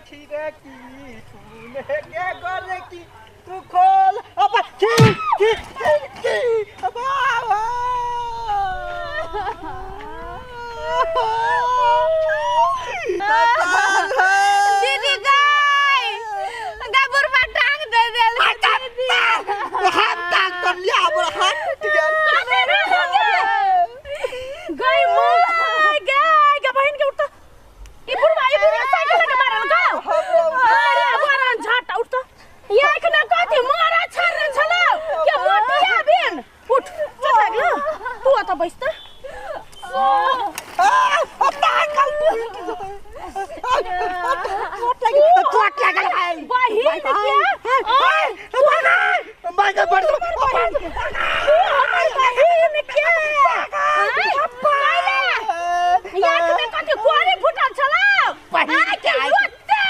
खिड़की तूने के गोरकी तू खोल अब खिड़की खिड़की बाबा। दीदी गाय गा बुढ़वा टांग दे देल दीदी। हाथ टांग कर लिया, हमर हाथ टूट गेल। गाय माय गाय गा बहिन के उठता ई बुढ़वा, ई बुढ़वा साइकिल लगे मारल का। अरे मारल झाटा उठता ये एखना कथी मारा छर छलो के मोटिया बिन उठ चोट लागलो तू अत बैस त। चोट लागल, चोट लागल है। बहिन के माय बड़ हमर बहिन के याक में कथी कोरी फुटल छलो बहिन के के लोते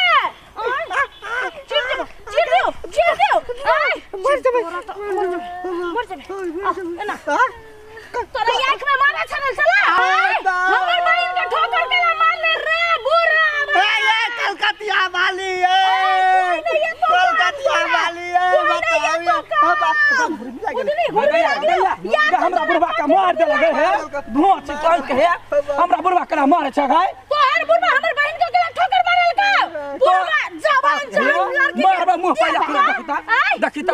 चिर देबो, चिर देबो, चिर देबो। आय मर जेबै। मर जेबै, मर जेबै। एना तोरा आँख में मारा छलल छला। आय, हमर बहिन के ठोकर के मारले रे बुढ़ा। ए ए कलकतिया वाली, ए कोई नहीं है तो कलकतिया वाली, ए कोई नहीं है बताओ तो काम। हम बुझली घुरबी लागलो। या हमरा बुढ़वा के मार देलक हे भोच कह के हे, हमरा बुढ़वा के मारे छै गाय। तोहर बुढ़वा हमर बहिन के केना ठोकर मारल का बुढ़वा जवान जवान लड़की के। मारबा मुंह पहिले पूरा देखता देखता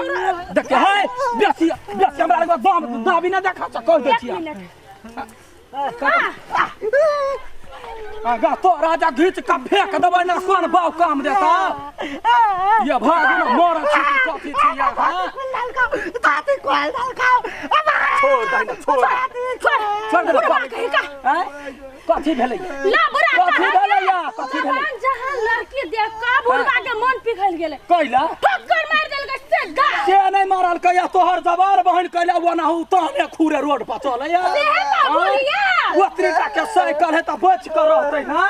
देख हे बेसी बेसी हमरा लग दाम दाबी ना देखा छ कह दे छिया। मिनट। आगा तो राजा घीच के फेंक देबै ना कोन बाव काम देता ये भाग ना मर छी की कथी छी या। हाँ? दादी कोल दलका। छोड़ दे ना, छोड़ छोड़ छोड़ दे ना। बुढ़वा कही का। हैं? कथी भेलै? ला बुढ़ा। कथी भेलै या कथी भेलै? जवान जहां लड़की देख का बुढ़वा के मन पिघल गेलै। कैला ठोकर मार देलकै सीधा। से नहीं मारल कैया, तोहर जवार बहन कैला ओनाहु तहने खूरे रोड पर चलैया। सेहे तऽ बुढ़िया। ओतरीटा के साइकिल है तऽ बच के रहतै ना।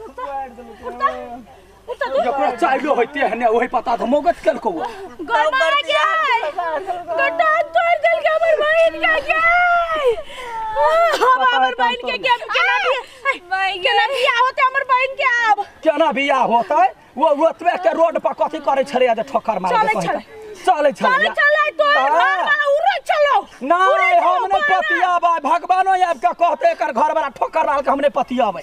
उठता उठता तू। जकरा चाहियो होइते हने ओहि पता तऽ मौगत केलकौ। गरमा गए गड्ढा तोड़ देलकै हमर बहिन के गए। हम हमर बहिन के गेम केना भी केना बियाह होतै हमर बहिन के आब? केना बियाह होतै? वो ओतबे के रोड पर कथी करै छलैया जे ठोकर मारै? चलै छलै। चलै छलै। चले चले तोर घर वाला उड़े चलो। नहीं, हम नहीं पतियाबै। भगवानो आबि के कहते एकर घर वाला ठोकर मारल के, हम नहीं पतियाबै।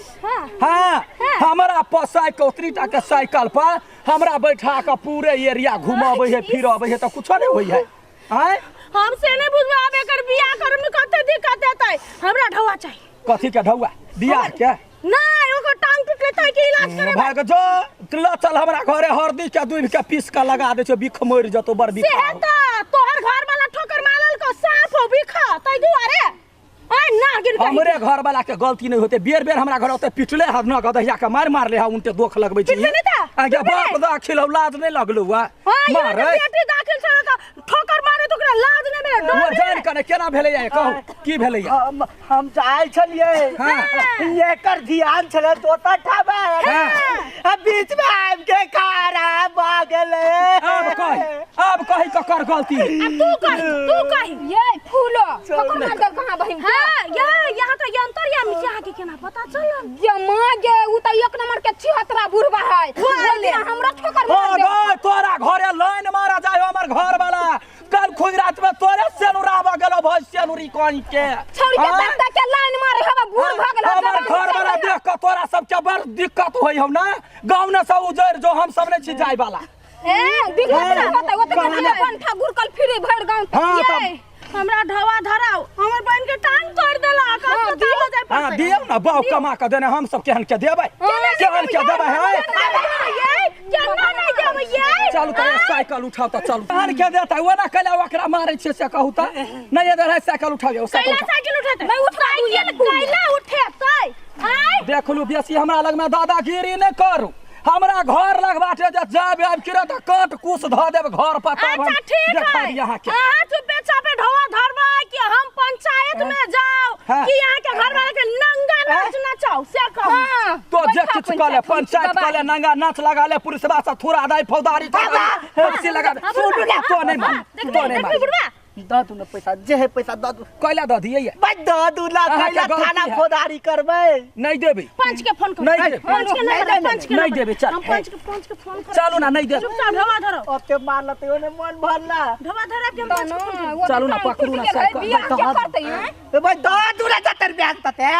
हाँ, हमरा पर साइकिल ओतरी टा के साइकिल पर हमरा बैठा के पूरे एरिया घुमाबै है फिरबै है तऽ कुछो नहीं होइ है। आँय? हम से नहीं बुझबै, आब एकर बियाह करे में कते दिक्कत हेतै। हमरा ढौआ चाही। कथी के ढौआ? बियाह के? नहीं, ओकर टांग टूटले तै के इलाज करे। भाग जो ल चल हमरा घरे, हरदी के दूध के पीस के लगा दै छै, बिख मरि जतो बड़ बिख। से है त तोहर घर वाला ठोकर मारल को साफ हो बिख तै दुआरे आय ना गिर। हमरे घर वाला के गलती नहीं होते, बेर बेर हमरा घर ओते पिटले हद न गदहिया के मार मारले हा, उनते दोख लगबै छी। पिटले नहीं था? आगे पिटले बाप नहीं? दा खिलौ लाज नहीं लगलौ वा? हां, ये मारे। बेटी दाखिल छल त ठोकर मारे त ओकरा लाज नहीं भेलै, डर वो नहीं जान भेलै। कने केना भेलै या कहू की भेलै या? हम जाइ छलियै। एकर ध्यान छलै दोसर ठामा। आ बीच में आबि के खड़ा भऽ गेलै। आब कही, आब कही ककर गलती है? अब तू कही, तू कही। ये फूलो ककर मार दल कहाँ बहिन के? हाँ, यहाँ यहाँ तो यंत्र या यहाँ के केना पता चलल? ये माँ गे, उ त एक नंबर के छिहत्तरा बुढ़बा है। बोल। बोल हमरा ठोकर हो मार दे। गए तोरा घरे लाइन मारा जाय हमर घर वाला कल खुद रात में तोरे सेनुराबा गेलो भई सेनुरी कहीं के। छौड़ी के आँय? तक तक के लाइन मारे हवा बूढ़ भऽ गेल। हमर घर वाला देख के तोरा सबके बड़ दिक्कत होई हौ ना, गाँव ने सब उजड़ जो, हम सब नहीं छी जाय वाला। ए दिक्कत ना होतै ओते। कहने- अपन ठाकुर कल फिरे भरि गाँव। हाँ, तब ये, हमरा ढवा धराओ, हमर बहन के टांग तोड़ देलक। हाँ, अस्पताल दियौ। जाय हाँ पड़तै। दियौ ना, बाप कमा के देने हम सब केहन के देबै, केहन के देबै है? ये केना नहीं देबै ये? चलू तऽ साइकिल उठाउ तऽ चलू। केहन के देतै? ओना कैला ओकरा मारै छियै से कहू तऽ। नहीं इधर है, साइकिल उठाउ यौ, साइकिल कैला उठाउ। साइकिल उठेतै? नहीं उठा दू ये। साइकिल कैला उठेतै? आय देखलू, बेसी हमरा लगमे दादागिरी नहि करू। हमरा घर लग बाटे जे जाब आबि के तऽ काट कुस धऽ देब घर पर, तब हम अच्छा ठीक देखा है। दिअ अहाँके। अहाँ चुपे चापे ढोआ धरबै कि हम पंचायत में जाओ कि यहाँ के घर वाला के नंगा नाच नचाओ से कहू? हाँ, तो जे बैठा किछु कऽ ले, पंचायत कऽ ले, नंगा नाच लगा ले, पुलिसवा सब थोड़ा दाई फौदारी कुर्सी लगा दे। सुनू ना। तो नहीं मान, देखबी तो नहीं देखबी मान। बुढ़वा। दऽ दू ने पैसा जे है पैसा दऽ दू। कैला दऽ दियै? भाई दऽ दू ना, अहाँके कैला गलती थाना है। फौजदारी करबै। नहीं देबै। पंच के फोन कर। नहीं देबै। पंच के नहीं, नंबर नहीं, पंच के नहीं नंबर। देबै, चल। हम पंच के फोन कर। चलू ना, नहीं देबै। चुपचाप ढवा धरो। ओते मारल त ओने मन भरला। ढवा धरो के हम पंच के फोन करबै। चलू ना, पकड़ू ना साइकिल। बियाह के करतै हैं? ए भाई दऽ दू ना जतर ब्याज तते।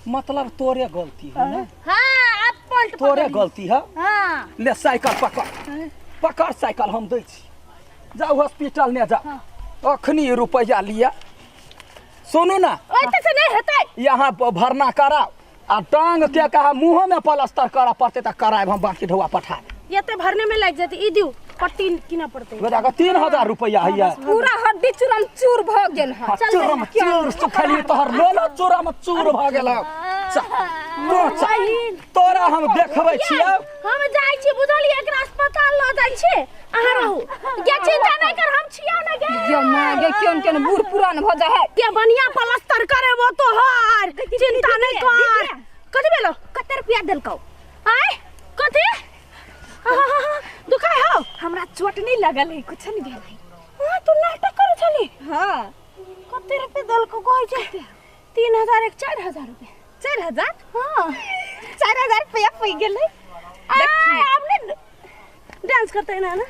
मतलब तोरे गलती है ना? हां, अब पलट तोरे गलती है। हां, ले साइकिल पकड़, पकड़ साइकिल हम दै छी। जाउ हॉस्पिटल ने जाउ, अखनी रुपैआ लिअ। सुनू ना, ओते से नहीं हेतै। यहाँ भरना कराओ आ टांग के कहा मुँहो में प्लास्टर करऽ पड़तै तऽ करायब हम, बाकी ढौआ पठा देब। एते भरने में लागि जेतै। ई दिउ पट्टी किना पड़तै। बेटा के 3000 रुपैआ हैया। पूरा हड्डी चूरम चूर भ गेल है। चूरम चूर सुखली तोहर लोलो चूरम चूर भ गेल। चल, तो चल, तोरा हम देखबै छियौ। हम जाइ छी बुझलियै, एकरा अस्पताल ल जाइ छी। अहाँ रहू गे, चिंता नहीं कर, हम छियौ ने गे। गे माय गे, केहन केहन बूढ़ पुरान भ जाइ है। के बढ़िया प्लास्टर करेबो तोहर, चिंता नहीं कर। कथी भेलो? कते रुपया देलकौ? आय कथी दुखाय हौ? हमरा चोट नहीं लगल है, कुछ नहीं भेल है। हां, तू नाटक करै छली। हां। कते रुपया देलकौ? कहै छै 3000 एक 4000 रुपया। 4000? हां, 4000 रुपया पै गेलै। आय आब ने डांस करते ना ना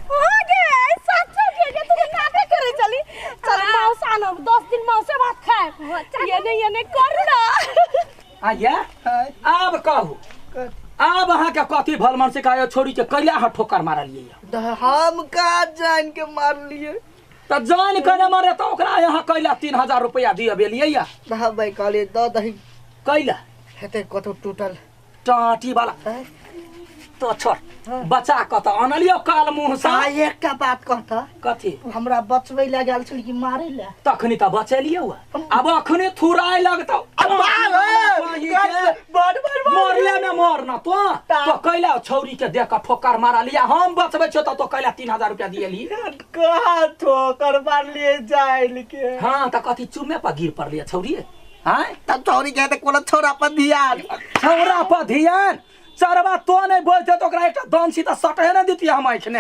हो गे, सच्चा के गे तू नाटक करे चली। चल मौसा आनो, 10 दिन मौसा भात खाए। ये नहीं ये नहीं कर ना। आया आब कहू, आब अहाँ के कथी भल मन से कहे छोड़ी के कैला अहाँ ठोकर मारलियै? हम का जान के मारलियै? त जान के ने मारे त ओकरा यहाँ कैला 3000 रुपया दिय बेलियै या? भाई कहलियै दऽ दही। कैला हेतै कतौ टूटल टाटी वाला तो छोड़, बचा कऽ तऽ अनलियौ काल मुँह से। आ एकटा बात कहता। कथी? हमरा बचबै लए गेल छल कि मारै लए? तखनी तऽ बचेलियौ, आब अखने थुराय लगतौ। मरले में मर न तो तो कैला छौरी के देख कऽ ठोकर मारलिया। हम बचबै छियौ तऽ तो कैला 3000 रुपया दियली? कहाँ ठोकर मारलियै जाइल के? हाँ, तऽ कथी चुमे पर गिर पड़लियै छौरी? हाँ, तब छौरी के तऽ कोनो छौरा पर ध्यान, छौरा पर ध्यान। चरबा तो नहीं बोलते तो ओकरा एकटा दंशी तऽ सटहे ने दितियै हम आँखि ने।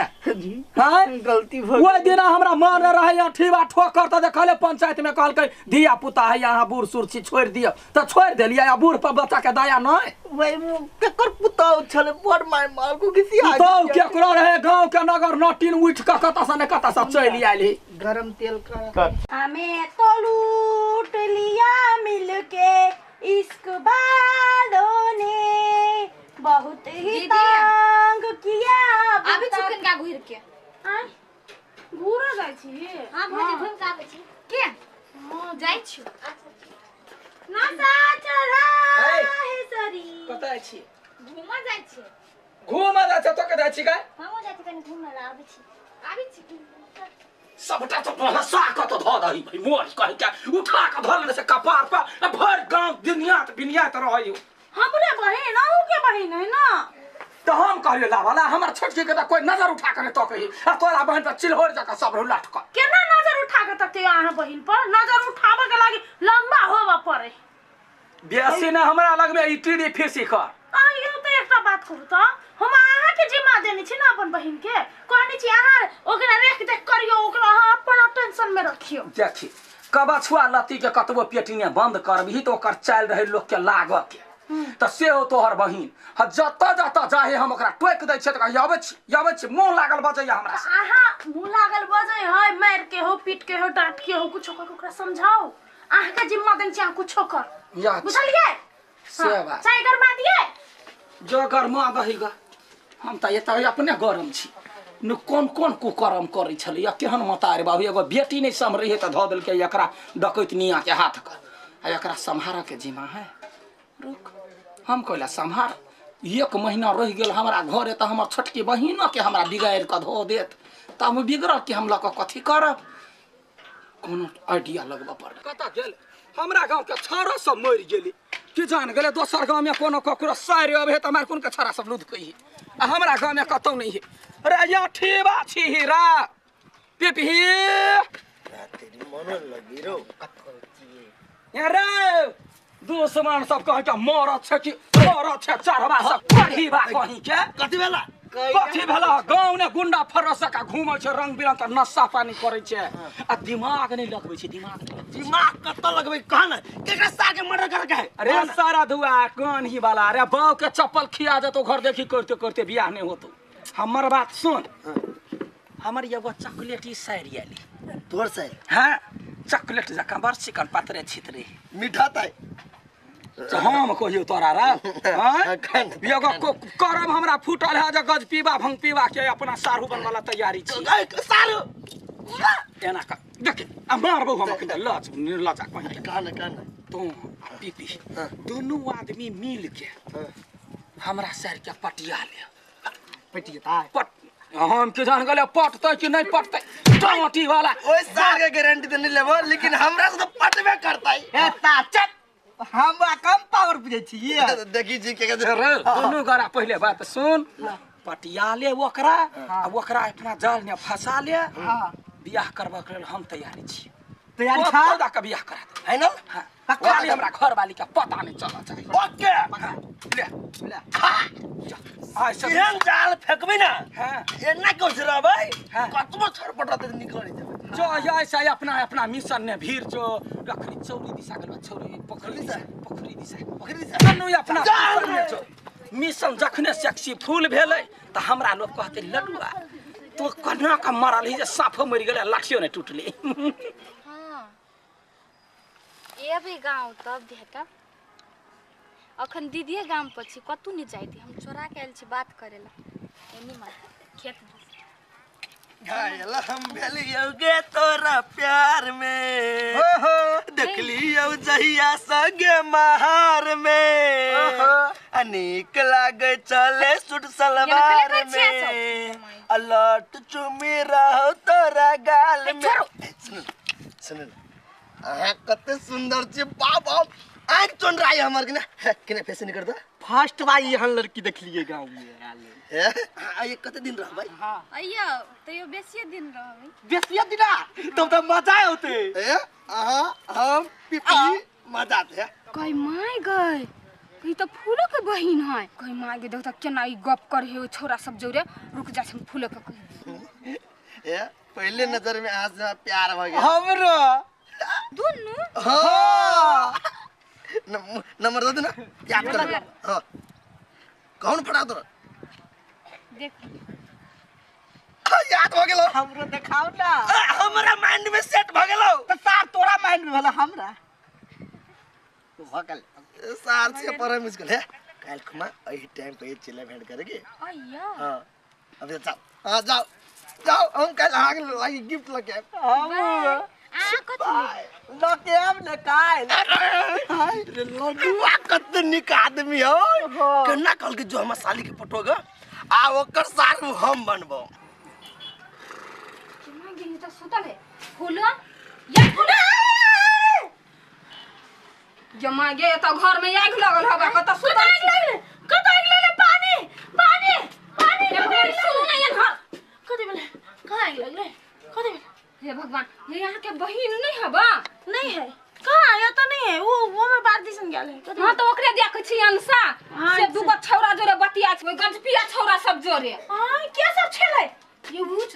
हाँ, गलती भ ओहि दिना हमरा मन रहे अठीबा ठोकर तऽ देखले पंचायत में कहलकै धिया पुता है यहाँ बूढ़ सूढ़ छी छोड़ि दियौ, तऽ छोड़ि देलियै। आ बूढ़ पर बच्चा के दया नहीं। वही केकर पुतौ छलै बड़ माय मारको किसी पुतौ केकरो रहे, गाँव के नगर नटीन उठि कऽ कतऽ से ने कतऽ से चलि आयल ही। गरम तेल का हमें तो लूट लिया मिलके इश्क वालों ने, बहुत ही दीदी। तंग किया। आबै छी कनिका घुरि के। आँय, घूरऽ जाइ छी? हां भौजी, घुमि के आबै छी। के हाँ, जाइ छी। नशा चढ़ा है शरीर। कतऽ छी? घूमऽ जाइ छी। घूमऽ जाइ छै तो कतऽ छी गे? हमहूँ जाइ छी कनि घूमऽ लए, आबै छी आबै छी। सबटा तो भसा कऽ तो धऽ दही भाई मोर कहि के उठा कऽ धऽ लेने से कपार पर आ भरि गाँव दुनिया बिनियात रहै। हमरे बहिन अहूँ के बहिन है ना? तऽ हम कहलियै लावाला हमर छोटकी के तऽ कोई नजर उठा के नहि तकै आ तोरा बहिन पर चिल्होर जकाँ सब रहू लटकल। केना नजर उठा के तकते अहाँ बहिन पर? नजर उठाबऽ के लागी लंबा होबऽ पड़े। बेसी ने हमरा लगमे ई टीडी फीसी कर। आइयो तऽ एकटा बात कहू तऽ हम अहाँके जिम्मा देने छी ने अपन बहिन के, कहने छी अहाँ ओकरा रेख देख करियौ, ओकरा अहाँ अपन टेंशन में रखियौ। देखी कबछुआ लत्ती के कतबो पेटीने बंद करबही तऽ ओकर चालि रहै लोक के लागऽ के, तऽ सेहो तोहर बहिन ह जतऽ जतऽ जाहे हम ओकरा टोकि दै छियै तऽ कहै अबै छी अबै छी, मुँह लागल बजैया हमरा से। अहाँ मुँह लागल बजै है, मारि के हो पीट के हो डांट के हो कुछो कर ओकरा समझाउ। अहाँके जिम्मा देने छी अहाँ कुछो कर, या बुझलियै? से बात। चाय गरमा दियै? जो गरमा दही ग, हम तऽ एतऽ अपने गरम छी न। कोन कोन कुकरम करै छलै केहन मतार बाबू, एगो बेटी नहि सम्हरै है तऽ धऽ देलकै एकरा डकैत निया के हाथ के, आ एकरा सम्हारऽ के जिम्मा है। रुक, हम कहला सम्हार। 1 महीना रहि गेल हमरा घरे तऽ हमर छोटकी बहिनो के हमरा बिगाड़ि कऽ धऽ देत, तऽ हम बिगड़ल के हम लऽ कऽ कथी करब? कोनो आइडिया लगबऽ पड़त। कतऽ गेल हमरा गाँव के छाड़ा सब मरि गेली कि जान गेलै। दोसर गाँव में कोनो ककरो सारि अबै है तऽ हमरा कोन के छाड़ा सब लुधकै है, आ हमरा गाँव में कतौ नहि है। रे या ठीबा छी रा पिपही रे दुश्मन सब कहै के मरत छै कि मरत छै चढ़वा सब कढ़ीबा कहीं के। कथी भेला? कथी भेला गाँव ने गुंडा फरस का घूमै छै रंग बिरंग के नशा पानी करै छै आ दिमाग नहीं लगबै छै। दिमाग दिमाग कत लगबै कह न केकरा सार के मर्डर कर के है? अरे सारा धुआ कौन ही वाला। अरे बाऊ के चप्पल खिया जेतो घर देखी करते करते बियाह नहीं होतो। हमर बात सुन, हमर एगो चॉकलेटी साड़ी आली। तोर साड़ी? हाँ चॉकलेट जकाँ बड़ चिकन पातरे छितरे मीठा ताई। हम कहियो तोरा रा एगो करम हमरा फूटल है जे गज पीबा भंग पीबा के अपना सारू बनवाला तैयारी छी। सारू एना कर देख आ मारबौ हम अखन लज निर्लजा कहीं। कह न कह न तू आ पीपी दुनू आदमी मिल के हमरा सर के पटिया ले। पटिया पट हम के जान गेले पटतै कि नहीं पटतै टाटी वाला। ओए सार के गारंटी त नहीं लेबो लेकिन हमरा से तो पटबे करतै। ए ता चुप, हम कम पावर बुझै छी। देखी जी के रे दुनू गरा पहिले बात सुन, पटिया ले ओकरा आ ओकरा अपना जाल में फंसा ले। बियाह करबा के लेल हम तैयारी छी। तैयारी छा? तो के बियाह करा दे है ना? हां खाली हमरा घर वाली के पता नहीं चला चाहिए। ओके ले ले आ सब एहन जाल फेकबी ना। हां एना कुछ रहबै कतबो छरपट रहतै त निकल जेबै। जो ऐसा अपना अपना मिशन ने भीड़ जो रखरी चौरी दिशा गेल छौरी पोखरी दिशा पोखरी दिशा पोखरी दिशा दुनू अपना मिशन में जो मिशन जखने सक्सेसफुल भेलै त हमरा लोग कहते लडुआ तो कना का मरल ही जे साफो मरि गेलै लाठियो ने टूटले। हां एबे गांव तब भेटब। अखन दीदीए गाम पर छी, कतू नहीं जाइत, हम चोरा के आयल छी बात करेला एनी मार खेत घायल हम भेलियौ गे तोरा प्यार में, देखलियौ जहिया संगे महार में, अनेक लागे चले सूट सलवार में, अलट चुमी रहो तोरा गाल में। सुन सुन अहाँ कते सुंदर छी बाप बाप, आँख चोन रहा है हमर के ना फैशन कर दो। फर्स्ट बार यहाँ लड़की देखलिए गांव में। हां ये कते दिन रहबै? हां अइयो तैयो बेसिए दिन रहबै। बेसिए दिन तब त मजा औते। ए अहाँ हम पीपी मजा आते। कई my गई ई त फूलो के बहिन है। कई my गे देख त केना ई गप करे हे छोरा सब जोरे। रुक जा हम फूलो के कहि। ए पहले नजर में आज प्यार भ गया हमरो दुनु। हां नंबर दे ना याद कर। हां कौन फटा तोरा? देख याद हो गेलो हमरो देखाओ ना। हमरा माइंड में सेट भ गेलो। त सार तोरा माइंड में भला हमरा भ गेल। सार से पर मुश्किल है। काल खुमा एही टाइम पे चिल्ला भेंट करेगी। अय्या हां अब जाओ। हां जाओ जाओ, हम कल आग लागी गिफ्ट लके हम आ कथि लके आब ने काल। हाय रे लडुआ कते निक आदमी हो। केना कहल के जो हमर साली के पटोगा आ ओकर सारू हम बनबो। केना गेली त सुतल है फूलो या फूलो जमा गे त घर में आग लगल हबा कत सुतल आग कत आग लगले पानी पानी पानी सुन ना यहाँ कथि भेलै? कहाँ आग लगले? कथि भेलै? हे भगवान, ये यहाँ के बहिन नहीं हबा? नहीं है। कहाँ ये तो नहीं है, वो में बात दिसन गेल है। हां तो ओकरे देखै छी अंसा से दुगो छौरा जोरे बतिया छै, गंजपिया छौरा सब जोरे। हां के सब छलै? ये ऊच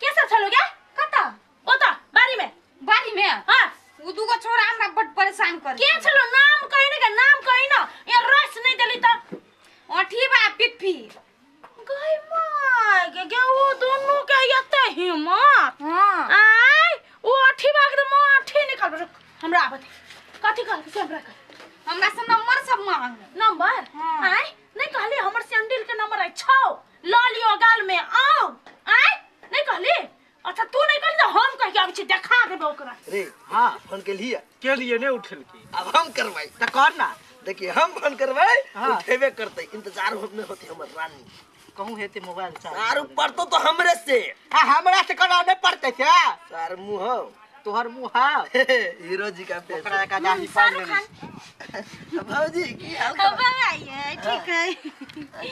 के सब छलो गे? कता? ओता बारी में। बारी में? हां उ दुगो छौरा हमरा बड परेशान करे। के छलो? नाम कहि न के, नाम कहि न। ये रस नहीं देली त अठी बा पिप्पी। गई my गे गे वो दोनों के एते हिम्मत। हां आय वो अठी बाग रे मो अठी निकाल रुक हमरा आबत कथि कहल से हमरा कह हमरा से नंबर सब मांग। नंबर? हाँ। आय नहीं कहली हमर सैंडल के नंबर है 6 ल लियो गाल में आओ। आय नहीं कहली? अच्छा तू नहीं कहली त हम कह के आबै छी देखा देबो ओकरा। रे हां फोन के लिए के लिए नहीं उठल के अब हम करबै त कर ना। देखिए हम फोन करबै उठेबे करतै। इंतजार होने होती हमर रानी। कहूं हेते मोबाइल चार्ज सारू पड़तो तो हमरे से। हां हमरा से करा नहीं पड़ते क्या? सार मुंह हो तोहर मुंह हा हीरो जी का फेस ओकरा का जाही पान ले। भौजी की हाल? बाबा ये ठीक है।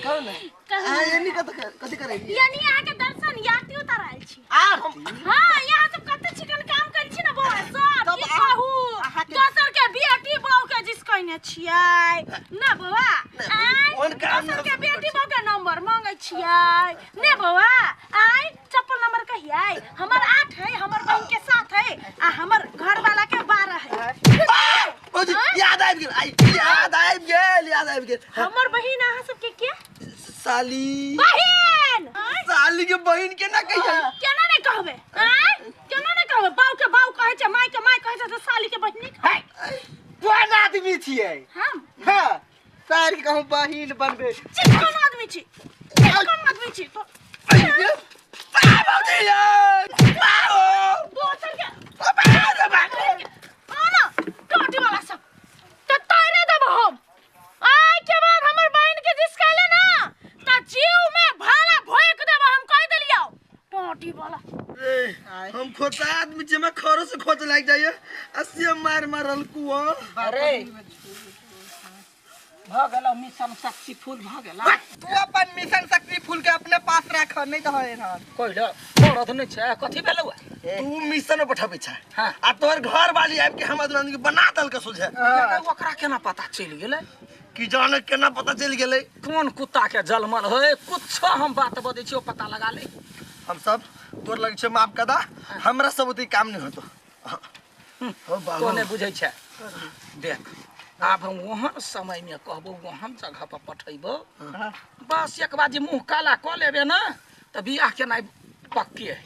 कौन है? हां यानी कत कथि करे? यानी यहाँ के दर्शन याती उतार आयल छी। आरती? हां यहाँ सब कते चिकन काम करै छी ना बौआ सब की कहू दोसर के बेटी बहू के जिसको कइने छियै ना बौआ आय कोन काम दोसर के बेटी बहू के नंबर मांगे छियै ने बौआ आय चप्पल नंबर कहियै हमर 8 है हमर बहन के 7 है आ हमर घर वाला के 12 है भौजी याद आबि गेल आई याद आबि गेल याद आबि गेल हमर बहिन अहाँ सबके के साली बहिन साली के बहिन के ना कहियै केना नहीं कहबे आय केना नहीं कहबे बाऊ के बाऊ कहै छै माय के माय कहै छै त साली के बहिन नहीं कहबै कोन आदमी छियै हम हां सार के कहूं बहिन बनबे चिकन आदमी छी चिकन आदमी छी तो भौजी बाओ दोसर के बाओ आना टोटी वाला सब त तारे देब हम आय के बाद हमर बहिन के जिसकाले ना त जीव में भाला भोक देब हम कह देलियौ टोटी वाला रे हम खोता आदमी छी हमरा खरो से खोज लागि जाइए आ से मार मारल कुआ अरे भ गेल मिशन सक्सेसफुल भ गेल तू अपन मिशन सक्सेसफुल के अपने पास राख नहीं त होय रहल कोइल मरद नहीं छै कथी भेलौ तू मिशन पठाबै छै हां आ तोहर घर वाली आबि के हमरा दुलानी के बना देलक सोझे ओकरा केना पता चलि गेलै कि जाने केना पता चलि गेलै कोन कुत्ता के जलमल होय कुछो हम बात बजै छियै पता लगा ले हम सब तोर लग छै माफ कदा हमरा सब ओते काम नहीं होतो हो बाबू तो नहीं बुझै छै देख आब हम ओहन समय में कहबो ओहन जगह पर पठैबो बस एक बार जे मुँह काला कऽ लेबे ना तऽ बियाह केनाइ पक्के है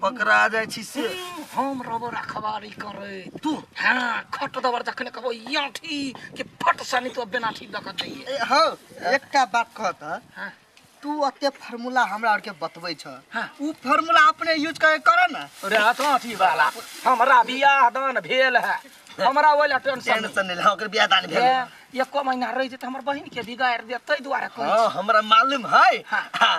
पकड़ा जाइ छी से हम रहबो रखवारी करैत तू हाँ खट दबर जखने कहबो याठी कि फट सनी तो बिना ठीक दऽ कऽ दैये ए हौ एकटा बात कहत हाँ। तू अते फार्मूला हमरा आर के बतबै छ हाँ। उ फार्मूला अपने यूज करे कर ना रे अथी वाला हमरा बियाह दान भेल है हमरा ओइ टेंशन टेंशन नहीं ओकर बियाह दान भेल हे एको महीना रहि जेतै हमर बहिन के बिगाड़ देत ताहि दुआरे कहै हाँ हमरा मालूम है हाँ। हाँ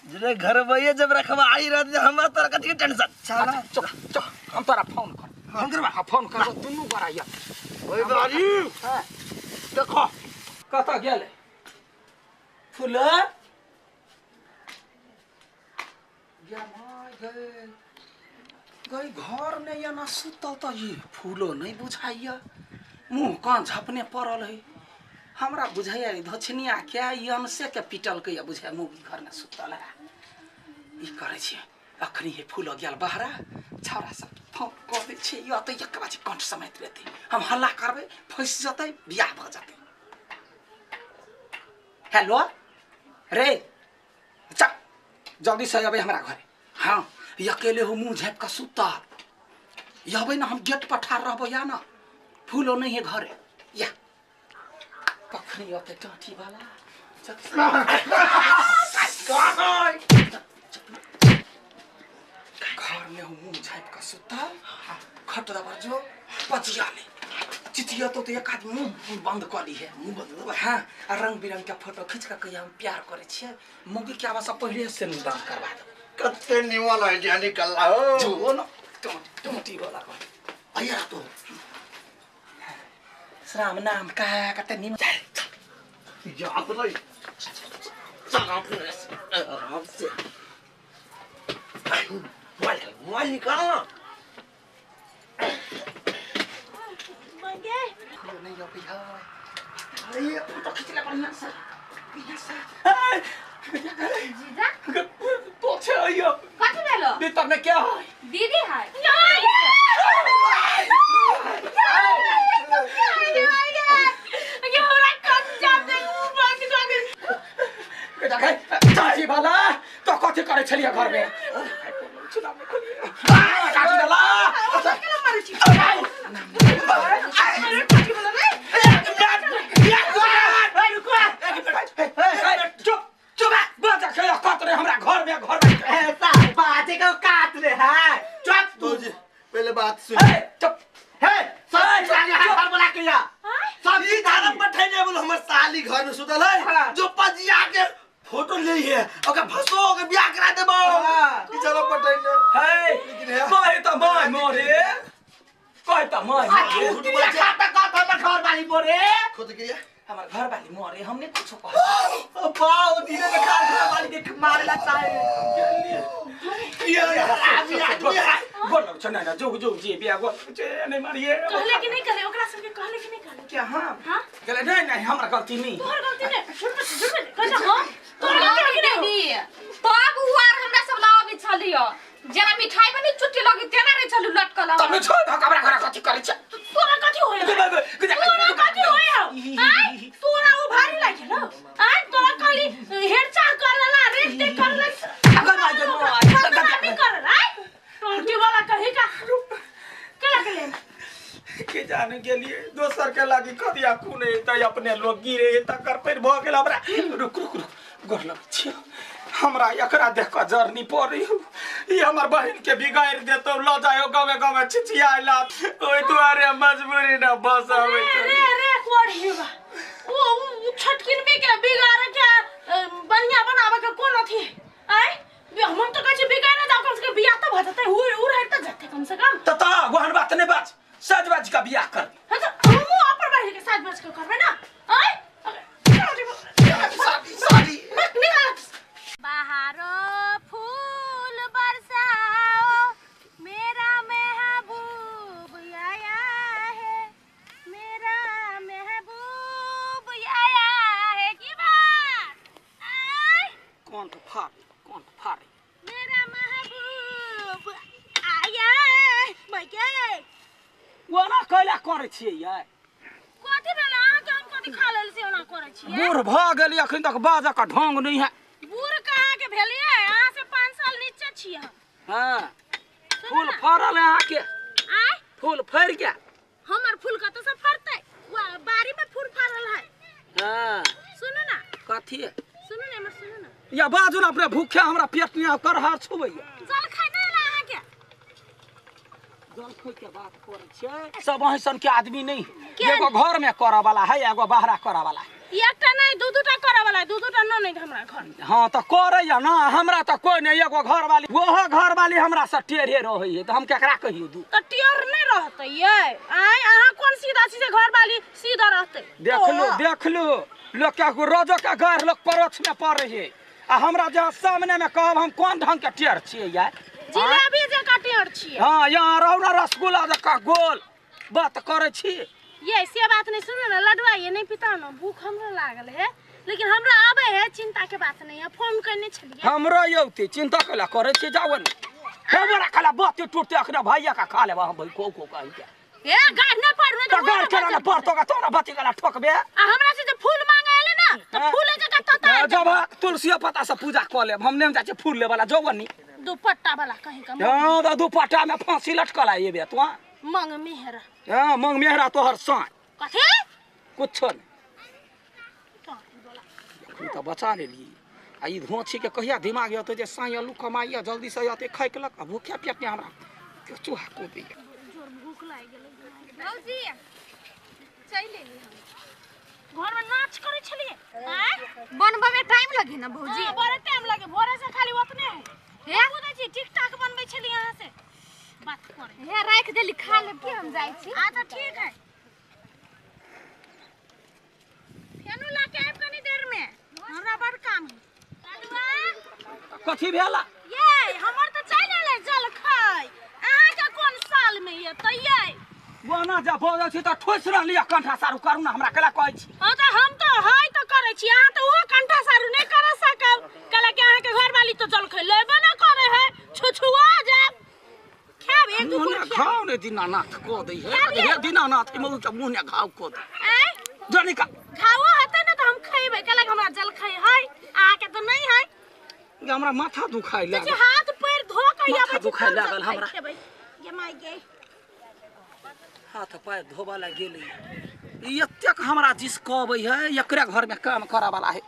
जे घर भैया जब रखवा आई रहत हमरा तोरा कथी के टेंशन छी। अच्छा, चुप चुप हम तोरा फोन कर फोन करबा हाँ फोन करबो दुनू गोरा या ओए बारी देखो कतऽ गेलै फूल या my गए गई घर में या ना सुतल त ई फूलो नहीं बुझाइया मुँह कान झपने पड़ल है हमरा बुझाइया ई धोछनिया के ई अनसे के पिटलकै या बुझाइ मुँह घर में सुतल है ई करै छियै अखनी हे फूल गेल बहरा छौड़ा सब फोन कऽ दै छियै ई अतै एक बाजी कंठ समेत लेतै हम हल्ला करबै फँसि जेतै बियाह भऽ जेतै हेलो रे चल जल्दी से अबै हमरा घरे हाँ ई अकेले हो मुँह झाँपि कऽ सुतल अबै ना हम गेट पर ठाढ़ रहबो या ना फूलो नहीं है घरे या कखनी अतै टाँठी वाला घर में हम मुँह झाँपि कऽ सुतल खट दबर जो पचिया ले चिचिया तो एक आदमी मुँह बंद कऽ ली है मुँह बंद हाँ आ रंग बिरंग के फोटो खींच कऽ कहिया हम प्यार करै छियै मौगी के आवाज पहिले से दान करवा देब कते निमन आइडिया निकलला हो जो न टोटी वाला कह आइया तो श्राम नाम का कते निमन याद नहीं आराम से मोबाइल मोबाइल निकाल ना मंगे नहीं अबै है अरे फोटो खींच ले बढ़िया से बढ़िया से जीजा तो छै अइयो कथी भेलो भीतर में क्या है दीदी है ये हमरा कच्चा से मुंह बंद कर दे चाची वाला तो कथी करै छलियै घर में चाची वाला केना मारै छी अरे टोटी वाला रे चुप चुप बाजा खेला कत रे हमरा घर में ऐसा बाजे को काट ले है चुप तू भौजी पहले बात सुन ए चुप हे सब जाने है फार्मूला के या सब ई धारा पठैने बोल हमर साली घर में सुतल है हाँ। जो पजिया के फोटो ले है ओका फसो के बियाह करा देबो हाँ। ई चलो पठैने हे लेकिन है मैं त मैं मोरे कहता मैं खाता का हमर घर वाली मोरे खुद क्रिया हमर घर वाली मोरे हमने कुछ कहा बाओ धीरे में खा घर वाली देख मारेला चाहे ये आदमी आदमी है गोर लग छ ना जो जो जी बिया गोर जे नहीं मारिए कहले कि नहीं कहले ओकरा सबके कहले कि नहीं कहले क्या हां हां कहले नहीं नहीं हमरा गलती नहीं तोहर गलती नहीं झूठ मत झूठ मत कहता हां तोहर गलती है कि नहीं तब उ आर हमरा सब लाबे छलियो जेना मिठाई बनी चुट्टी लगी तेना रे छलु लटकल तब छोड़ धक हमरा घर कथि करै छ तोरा कथि होय तोरा कथि होय आय तोरा उ भारी लागे न आय तोरा कहली हेर चाह करला रेट ते करला अगर मार दे बदनामी करला आय टोंटी वाला कही का केला के ले के जाने के लिए दोसर के लागी कदिया खून त अपने लोग गिरे तकर पर भ गेल हमरा रुक रुक रुक गोर लग छी हमरा एकरा देख के जरनी पड़ी ई हमर बहिन के बिगाड़ देतो ल जायो गावे गावे छिछियाला ओइ दुआरे मजबूरी न बस आवे रे रे कोड़ी बा ओ छटकिन में के बिगाड़ के बढ़िया बनावे के कोन अथी आय हम तो कहै छी बिगाड़ जाओ कम से कम बियाह त भ जतै उ उ रह त जतै कम से कम त त वहन बात नै बाज साज बाज का बियाह कर हां त हमहु अपन बहिन के साज बाज के करबै ना आय सादी सादी मत निकाल बहारो फूल बरसाओ मेरा महबूब आया है मेरा महबूब आया है की बात आय कौन तो फाड़ी कौन तो फाड़ी मेरा महबूब आया है मगे ओना कैला करै छियै यै कथि भेल अहाँ के हम कथि खा लेल से ओना करै छियै बूढ़ भ गेली अखन तक बाजऽ के ढंग नहीं है बूढ़ कहाँ के भेलियै अहाँ से 5 साल नीचे छियै हम हां फूल फड़ल है अहाँ के आय फूल फड़ गया हमर फूल कतऽ से फड़तै बाड़ी में फूल फड़ल है हां सुनू ना कथी है सुनू ना हमर सुनू ना या बाजू ना अपने भूखे हमरा पेट नहीं कर हार छुबैया जल खाइ नहीं ला अहाँ के जल खाइ के बात करै छियै सब अहीं सन के आदमी नहीं एगो घर में करऽ वाला है एगो बाहरा करऽ वाला है एकटा नहीं दू दूटा करऽ वाला दू दूटा न नहीं हमरा घर हाँ तो करैया ना हमरा तो कोई नहीं एगो घर वाली ओहो घर वाली हमरा से टेढ़े रहै है तो हम केकरा कहियो दू तो टेढ़ नहीं रहतै यै आय अहाँ कोन सीधा छी जे घर वाली सीधा रहतै देख लो देख लो लोग के रोजो के घर लोग परोक्ष में पड़े है आ हमरा जहाँ सामने में कहब हम कोन ढंग के टेढ़ छियै यार जिलेबी जकाँ टेढ़ छियै हाँ यहाँ रहू ना रसगुल्ला जकाँ गोल बात करै छी ये से बात नहीं सुनू ना लडुआ ये नहीं पिता ना भूख हमरा लागल है लेकिन हमरा आबे है चिंता के बात नहीं है फोन करने छलिए हमरा यौते चिंता कैला करै छी जाओ ने हमरा कला बात टूटते अखने भैया का खा लेबा हम भाई को को कहि के ए गाड़ न पड़ू त गाड़ केना न पड़तो का तोरा बच्ची गला ठोकबे आ हमरा से जे फूल मांगे एले ना त फूल जका तता जब तुलसी पत्ता से पूजा क लेब हम ने जाइ छी फूल ले वाला जौवनी दुपट्टा वाला कहीं का हां त दुपट्टा में फांसी लटकल आएबे तू मंग मेहरा हां मंग मेहरा तोहर साँझ कथी कुछो नहीं त बचा लेली आ ई धोछी के कहिया दिमाग अतै जे साँझ आलू कमाइया जल्दी से अतै खाइ के लक आ भूखे पेट ने हमरा चूहा कोबी जोर भूख लागि गेलै भौजी चलि एली हम घर में नाच करै छलियै आँय बनबै में टाइम लगे ना भौजी हां बड़े टाइम लगे भोरे से खाली ओतने है हे बुझै छी ठीक ठाक बनबै छलियै अहाँ से बात करे हे राख देली खा लेब की हम जाइ छी अच्छा ठीक है फेनु ला के आबि कनी देर में हमरा बड़ काम है कथी भेला ये हमर त चलि एलै जल खाइ अहाँ के कोन साल में ये त ये बना जा बजै छी त ठोसि रहली कंठा सारू करू ना हमरा केला कहै छी हां त हम त है त करै छी अहाँ त ओहो कंठा सारू नहि कर सकब कहला कि अहाँ के घर वाली त जल खाइ लेबे न करे है छुछुआ जाब खाब एक दू मुँह घाव ने दीनानाथ कऽ दै है हे दीनानाथ मऊ के मुँह ने घाव कऽ दै आँय जानी का घावो हेतै ने त हम खैबै कहला कि हमरा जल खाइ है अहाँ के त नहीं है हमरा माथा दुखाइ लागल हाथ पैर धो के माथा आबै छी दुखाइ लागल हमरा। ये my गे हाथ पैर धोबा ला गेलै ई एतेक हमरा जिस कहबै है एकरे घर में काम करऽ वाला है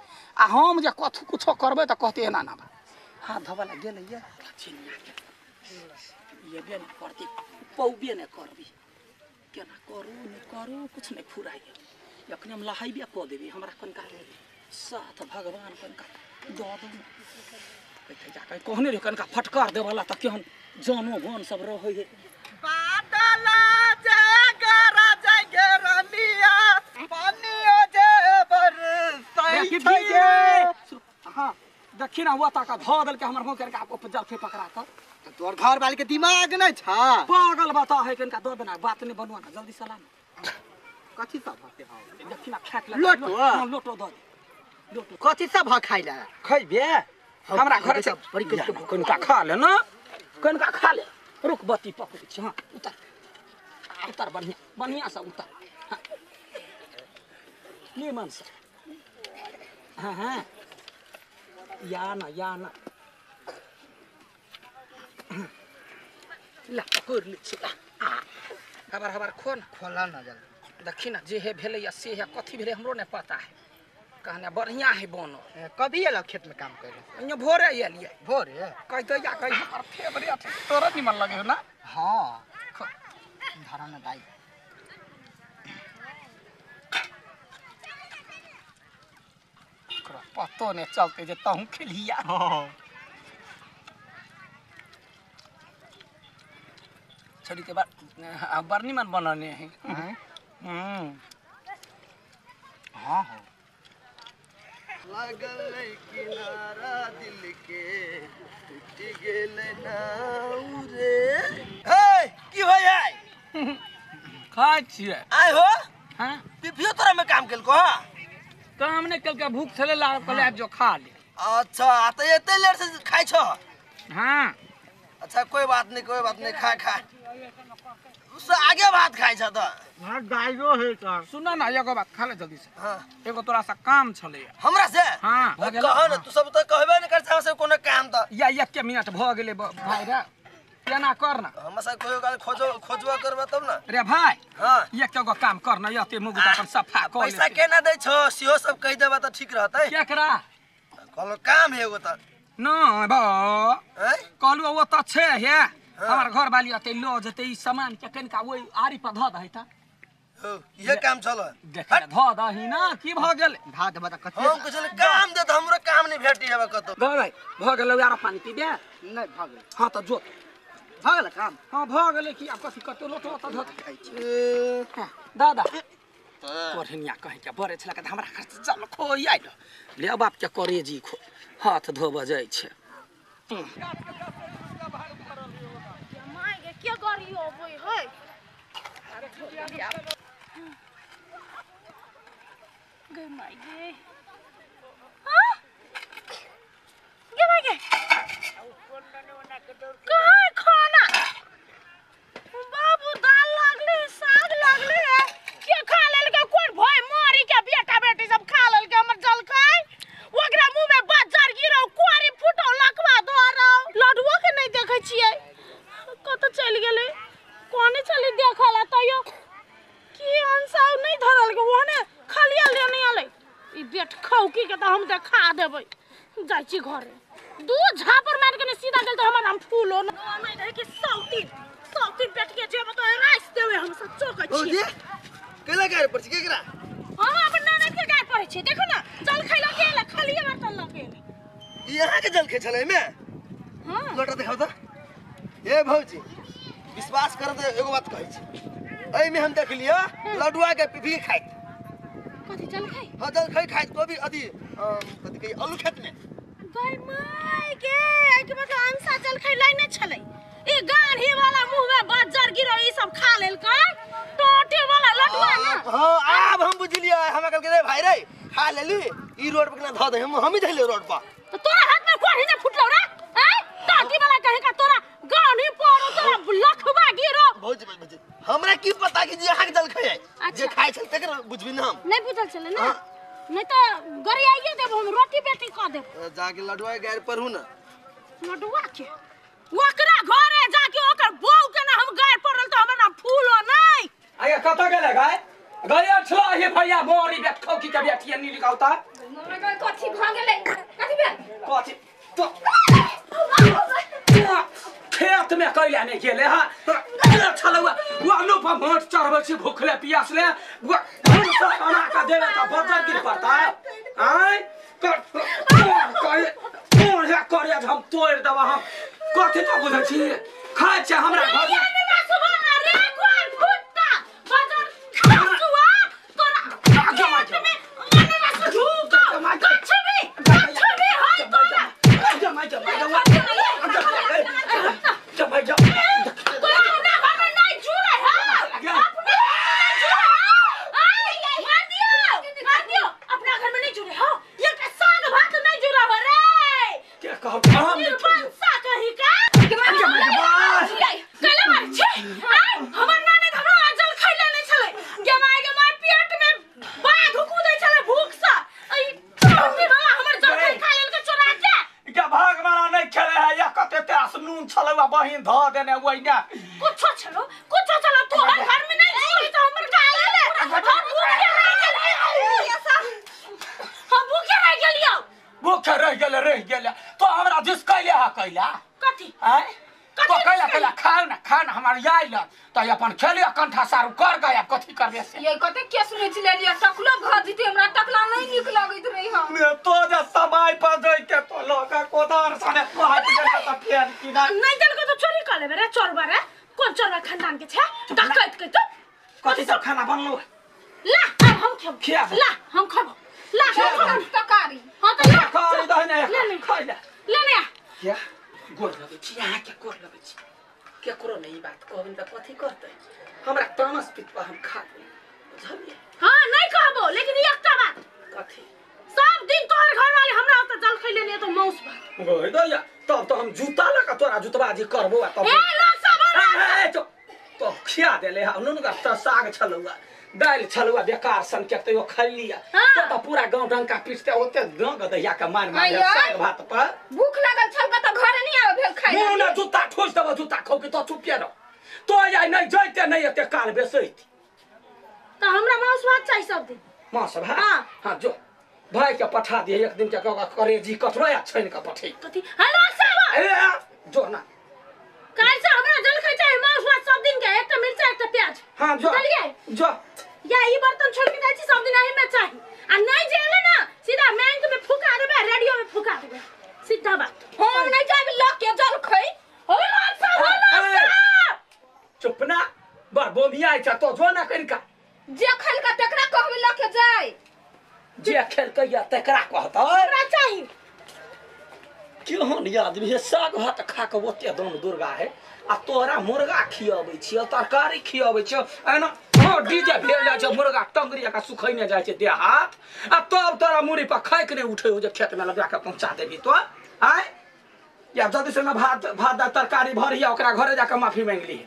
आ हम जे कथु कुछो करबै तऽ कहते एना ना बा हाथ धोबा ला गेलै ये चिनिया के ये ने करती पौबे ने करबी केना करू नहि करू कुछ नहि फुराइए अखने हम लहाइबे कऽ देबै हमरा कनिका साथ भगवान कनिका दऽ दू जाके कहने रहे कनिका फटकार देवला तऽ केहन जानो भान सब रहै है बादल जे देखी ना हुआ ताका धो देलकै हमर मुँह करके आपको जलखे पकड़ा कर। तो तोर घर वाले के दिमाग नहीं छा। पागल बता है कनका दो देना बात नहीं बनवा ना जल्दी सलाम। कथी सब हते हौ? देखी ना फेंक ले। लोटो? हाँ, लोटो दो दे। लोटो। कथी सब ह खाइला? खइबे? हमरा घर से बड़ी कष्ट कनका खा ले ना, कनका खा ले। रुक बत्ती पकड़ै छी। हाँ उतर उतर बढ़िया बढ़िया से उतर। हाँ निमन से। हाँ हाँ या ना या ना ला पकड़ ले छी। ला हबर हबर खो ना। खोला ना जल्दी। देखी ना जे हे भेलै या से हे कथी भेलै हमरो नहीं पता है। कहने बढ़िया है बनल। कभी एलौ खेत में काम करे? अन्य भोरे एलियै। भोरे? कहि तऽ या कहि हमर फेवरेट है। तोरा निमन लगे हो ना? हाँ। धरा ना दाई। ओकरा पतो नहीं चलते जे तहूँ खेलिया। हाँ। छोड़ी के बाद बड़ निमन बनने है। हाँ हाँ। लागल किनारा दिल के टूट गेल नाउ रे। हे की होय है? खाइ छियै। आय हो? हाँ। पिपियो तोरा में काम केलको? हां काम नहीं केलकै, भूख छलै लागल, कहले आबि जो खा ले। अच्छा त एते लेट से खाइ छो? हाँ। अच्छा कोई बात नहीं कोई बात नहीं, खा खा। उससे आगे भात खाइ छ त। हां दाइरो है त। सुन ना एगो बात खा ले जल्दी से। हां। एगो तोरा से काम छलै। हमरा से? हां। कह न तू सब त कहबे न कर हमरा से कोनो काम त। या एक मिनट भ गेलै भाई रे, एना कर ना। हमरा से कोई गाल खोजो खोजवा करबा तब ना। रे भाई। हां। एक एगो काम कर ना, एते मुंह अपन सफा क ले। पैसा केना दै छो सेहो सब कहि देबा त ठीक रहतै। केकरा? कहलो काम है एगो त। न बा। हैं? कहलु ओ त छै हे। हमर घर वाली अते ल जेतै ई सामान के कनिका ओइ आरी पर ध दही त। हो इहे काम छल। देख ध दही ना की भ गेल? ध देबा त कथी? हम कुछ काम दे त हमरो काम नहीं भेटी हेबा कतौ। गौ भाई भ गेल यार पानी पीबे? नहीं भ गेल। हां त जो भ गेल काम। हां भ गेलै की आब कथी कतौ लोटो त ध खाइ छी। दादा कोढ़निया कहि के बड़े छला के हमरा खर्च चल खोइ आइल ले बाप के करेजी खो हाथ धोब जाइ छै। माय गे के गाड़ी अबै है? गे my गे। हां गे my गे कहाँ खाना बाबू? दाल लागले साग लागले है के खा लेलकै? कोन भय मारी के बेटा बेटी सब खा लेलकै हमर जलखै? ओकरा मुंह में बज्जर गिरौ कोरी फुटौ लकवा धरौ। लडुओ के नहीं देखै छियै, कतऽ चलि गेलै? कोने चली देखल तैयो की अंसाव नहीं धरल के ओहने खलिया लेने अलै। ई बेट खौकी के तऽ हम देखा देबै। जाइ छी घरे दू झापर मारि के सीधा गेल तऽ हमर हम फूलो नहीं रहै कि सौतीन सौतीन बेट के जेब तऽ राइस देबै हम सब चोकै छी। भौजी केला गाय पर छी केकरा? हम अपन ननद के गाय पड़ै छी। देखो ना जल खैला के एलै खलिया बर्तन लऽ के एलै। ई अहाँ के जल खे छलै एमे? हां। लोटा देखाउ त। ए भौजी विश्वास कर त एगो बात कहै छी, एमे हम देख लियो लडुआ के पीपी के खाइत। कथी जल खाइ? हां जल खाइ खाइत कोबी अथी कथी कही आलू खेत में। गय my गे एहि के मतलब अंसा जल खैलै नै छलै। ई गाढ़ी वाला मुंह में बज्जर गिरो ई सब खा लेलकै टोटे वाला लडुआ ना। हां आब हम बुझलियै, हमरा कहलकै रे भाई रे खा लेली ई रोड पर केना ध दे, हम ही धइले रोड पर। त तोरा हाथ में कोढ़ी ने फुटलौ रे? हैं टोटी वाला कहे का तोरा गाढ़ी पड़ो तोरा लखवा गिरो। भौजी भौजी हमरा की पता कि जे अहाँ के जल खाइ जे खाइ छल तकर बुझबी ना हम। नहीं बुझल छलै ना, नहीं त गरियाइए देब हम रोटी बेटी क देब। जाके लडुआ के गाय पर हूं ना। लडुआ के ओकरा घरे जाके ओकर बहू के ना हम गाय पड़ल त हमर नाम फूलो नहीं। आया कत गेलै गाय? गया छला हे भैया मोरी बेट खौकी के बेटिया नी निकालता। मम्मी कथी भ गेलै? कथी भेल? कथी तो खेत में कैला नहीं गेले। हां छलौआ वो पर माछ चढ़बै छी भूखले पियासले बना के देबे त बजर गिर पड़ता है। आय कर करे हम तोड़ देबा। हम कथी तो बुझै छी खाइ छै हमरा घर में। छलौ बहिन ध देने ओइना कुछो छलो कुछो छलो तोहर घर में नहीं छी तो हमर काहे ले हम भूखे रह गेलियो हम भूखे रह गेलियो भूखे रह गेल तो हमरा जिस कैले हा कैला कथी आय तो कैला कैला खाओ ना खाना हमार आइल त अपन खेलियो कंठा सारू कर गया कथी करबे से ये कते के सुनै छी लेलिया टकलो भ जीते हमरा टकला नहीं नीक लगैत रही हम ने तो जे समय पर जइते तो लगा कोदार सने हाथ देने त फेर की ना नहीं देलको तो चोरी कर लेबे रे चोरबा रे कोन चोरबा खानदान के छे डकैत के तो कथी सब खाना बनलो ला हम खेब ला हम खेब ला हम खेब तरकारी हां त ला खा दे ने खा ले ले ने क्या गोर लगै छी अहाँ के गोर लगै छी केकरो नहीं बात कहबनि त कथी करतै हमरा तामस पितवा हम खा लेबै बुझलियै हां नहीं कहबो लेकिन एकटा बात कथी सब दिन तोहर घर वाले हमरा ओत जल खै लेने तो मौस भात गई दैया तब तो हम जूता लगा तोरा जूतबाजी करबो आ तब ए ला सब ए तो तो खिया देले हा नुन का त साग छलौआ दालि छलौआ बेकार सन के तैयो खैलिया तो त पूरा गांव डंका पीटते ओते गांव गदैया के मान मार साग भात पर भूख लागल छल त घरे नहीं आवे भेल खाइ मुंह ना जूता ठोस देबो जूता खौ के तो चुपिया रह तो आइ नहीं जइते नहीं एते काल बेसैत त हमरा मांस भात चाही सब दिन मांस भात हां जो भाई के पठा दिए एक दिन के करेजी कटरो या छानि के पठै कथी हेलो साहब ए जो ना काल से हमरा जल खाइ चाही मांस भात सब दिन के एकटा मिर्चा एकटा प्याज हां जो बुझलियै जो या ई बर्तन छोड़ के जाइ छी सब दिन एही में चाही आ नहीं जेले ना सीधा बैंक में फुका देबे रेडियो में फुका देबे सीधा बात हम नहीं जाब ल के जल खै हो साहब हो साहब चुप ना बर बोमिया छ तो जो ना कनिका जे खेलका तकरा कहबे ल के जाय जे खेलकै या तकरा कहतै हमरा चाही केहन आदमी है साग भात खा के ओते दम दुर्गा है आ तोरा मुर्गा खियाबै छियौ तरकारी खियाबै छियौ एना डीजे भेल जाइ छै मुर्गा टंगरी का सुखैने जाइ छै देह हाथ आ तब तोरा मुड़ी पर खाइक नहि उठै हो जे खेत में लगा के पहुंचा देबी तो आय या जल्दी से ना भात भात तरकारी भरिया ओकरा घरे जाके माफी मांगि ली।